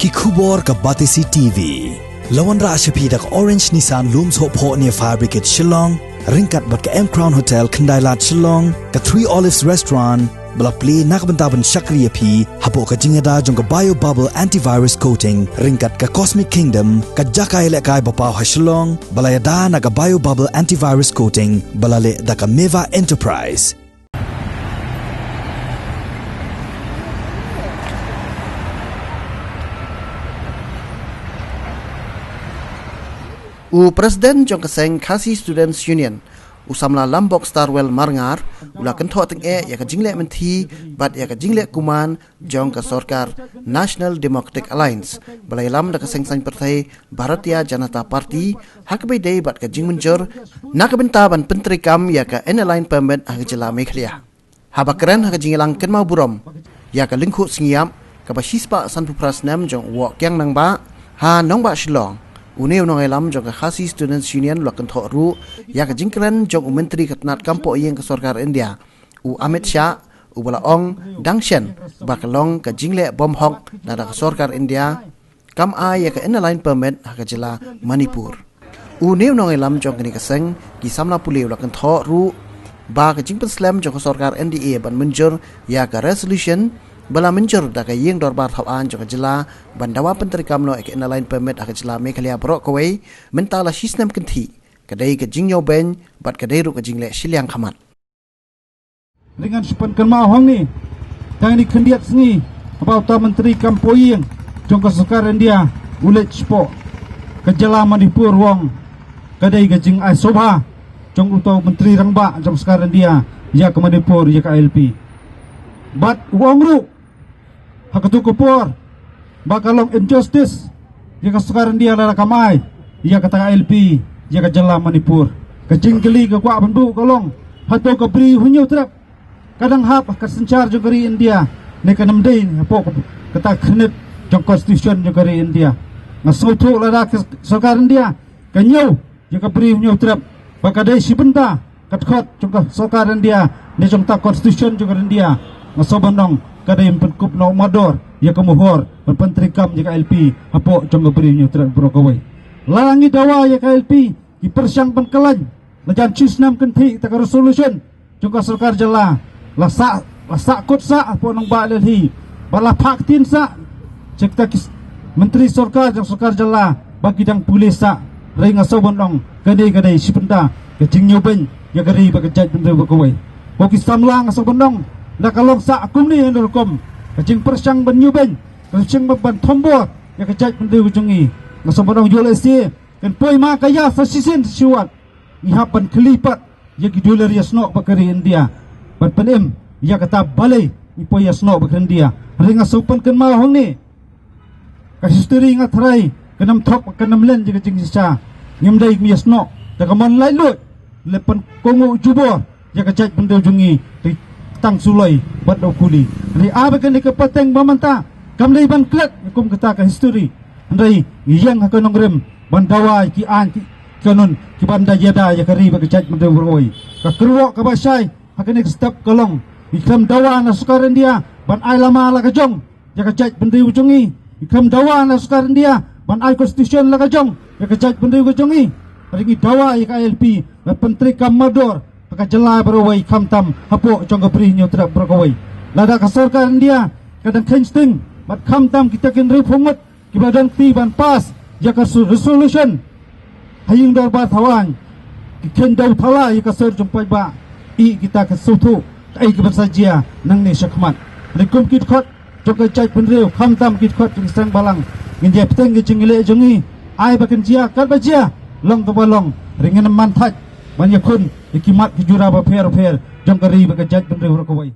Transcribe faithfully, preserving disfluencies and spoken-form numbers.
Ki khubor ka Batesi T V. La wanrah sha phi da ka Orange Nissan Lum Sohphoh near Fire Brigade Shillong, ryngkat bad ka M Crown Hotel Khyndailad Shillong, ka Three Olives Restaurant, ba la plie na ka bynta ban shakri ïa phi hapoh ka jingïada jong ka Bio Bubble Antivirus Coating, ryngkat ka Cosmic Kingdom, ka jaka ïalehkai ba paw ha Shillong, ba la ïada na ka Bio Bubble Antivirus Coating, ba la leh da ka Meva Enterprise. U President jong ka seng Khasi Students Union, u samla Lambok Starwell Marngar, u la kynthoh tyngeh ïa ka jingleh mynthi bad ïa ka jingleh kuman jong ka sorkar National Democratic Alliance, ba la ïalam da ka seng saiñ pyrthei Bharatiya Janata Party, ha kaba ïadei bad ka jingmynjur na ka bynta ban pyntreikam ïa ka Inner Line Permit ha ka jylla Meghalaya. Haba kren ha ka jingïalang kynmaw burom ïa ka lyngkhuh sngi ïap kaba shispah sanphew phra snem jong u Woh Kiang Nangbah ha nongbah Shillong, une u nongïalam jong ka Khasi Students Union u la kynthoh ruh ïa ka jingkren jong u Myntri ka tnat kam poh ïing ka sorkar India, u Amit Shah, uba la ong dang shen ba ka long ka jingleh bymhok na da ka sorkar India kam ai ïa ka Inner Line Permit ha ka jylla Manipur. Une u nongïalam jong kane ka seng, ki samla pule, u la kynthoh ruh ba ka jingpynslem jong ka sorkar N D A ban mynjur ïa ka resolution ba la mynjur da ka ïing dorbar thaw aiñ jong ka jylla ban dawa pyntreikam noh ïa ka Inner Line Permit ha ka jylla Meghalaya baroh kawei, mynta la shisnem kynthih, ka dei ka jingñiewbeiñ bad ka dei ruh ka jingleh shiliang khmat. Hynrei ngan shu pynkynmaw hangne, tang ïa kane khyndiat sngi, haba uta u Myntri kam poh ïing jong ka sorkar India u leit shapoh ka jylla Manipur, u ong ka dei ka jingai sobha jong uta u Myntri Rangbah jong ka sorkar India ïa ka Manipur, ïa ka I L P. Bad u ong ruh ha katu ka por ba ka long injustice ïa ka sorkar India lada kam ai ïa kata ka I L P ïa ka jylla Manipur. Ka jingkylli ka kwah ban buh ka long, hato ka Bri u Hynñiewtrep ka dang hap ha ka synshar jong ka ri India ne kan ym dei hapoh kata ka khyrnit jong ka Constitution jong ka ri India? Nga sngewthuh lada ka sorkar India ka ñiew ïa ka Bri u Hynñiewtrep ba ka dei shi bynta ka dkhot jong ka sorkar India ne jong ka Constitution jong ka India, nga sngew ban ong ka dei ban pynkup noh mardor ïa ka mohor ban pyntreikam ïa ka I L P hapoh jong ka Bri u Hynñiewtrep baroh kawei. Lada ngi dawa ïa ka I L P, ki pyrshang ban khlaiñ, la jan shisnem kynthih kata ka resolution jong ka sorkar jylla, la sah, la sah kut sah hapoh nongbah Delhi, ba la phah ktien sah sha kita ki s-, myntri sorkar jong sorkar jylla ba ki dang pule sah. Hynrei nga sngew ban ong kane ka dei shi bynta ka jingñiewbeiñ ïa ka ri bad ka jaitbynriew baroh kawei. Ko ki samla, nga sngew ban ong, lada ka long sah kumne, ha kano ka rukom, ka jingpyrshang ban ñiewbeiñ, ka jingpyrshang ban, ban thombor ïa ka jaitbynriew jong ngi, nga sngew ban ong, ïoh lehse kan poi ma ka ïa sa shisien sa shiwat, ngi hap ban kylli pat ïa ki dulir ïasnoh bad ka ri India ban pynim ïa kata balei ngi poi ïasnoh bad ka ri India. Hynrei nga sngew pynkynmaw hangne, ka history, nga tharai kan ym thok, kan ym len ïa ka jingshisha. Ngim dei ban ïasnoh da ka mon laitluid, leh ban kohnguh jubor ïa ka jaitbynriew jong ngi, te tang suloi bad da u kuli. Hynrei ai ba kane ka pateng ba mynta kam dei ban klet kum kata ka history. Hynrei ngi ïeng ha ka nongrim ban dawa ïa ki aiñ, ki kanun kiban da ïada ïa ka ri bad ka jaitbynriew baroh kawei. Ka kyrwoh kaba shai ha kane ka step ka long, ngi khlem dawa na sorkar India ban ai lama la ka jong ïa ka jaitbynriew jong ngi. Ngi khlem dawa na sorkar India ban ai Constitution la ka jong ïa ka jaitbynriew ka jong ngi. Hynrei ngi dawa ïa ka I L P ban pyntreikam mardor ha ka jylla baroh kawei, khamtam hapoh jong ka Bri u Hynñiewtrep baroh kawei. Lada ka sorkar India ka dang kheiñ sting bad khamtam kita ki hynriewphew ngut kiba don kti ban pass ïa ka su-, resolution ha ïing dorbar thaw aiñ, ki kheiñ da u thala ïa ka sur jong u paidbah. I kita ki sngewthuh kaei kaban sa jia nangne shakhmat. Hynrei kum ki dkhot jong ka jaitbynriew, khamtam ki dkhot jong ki seng balang, ngin ïai bteng ïa ka jingïaleh jong ngi. Ai ba kan jia katba jia, long kaba long, hynrei ngin ym man thait ban ïakhun ïa ki mat ki jura bapher bapher jong ka ri bad ka jaitbynriew baroh kawei.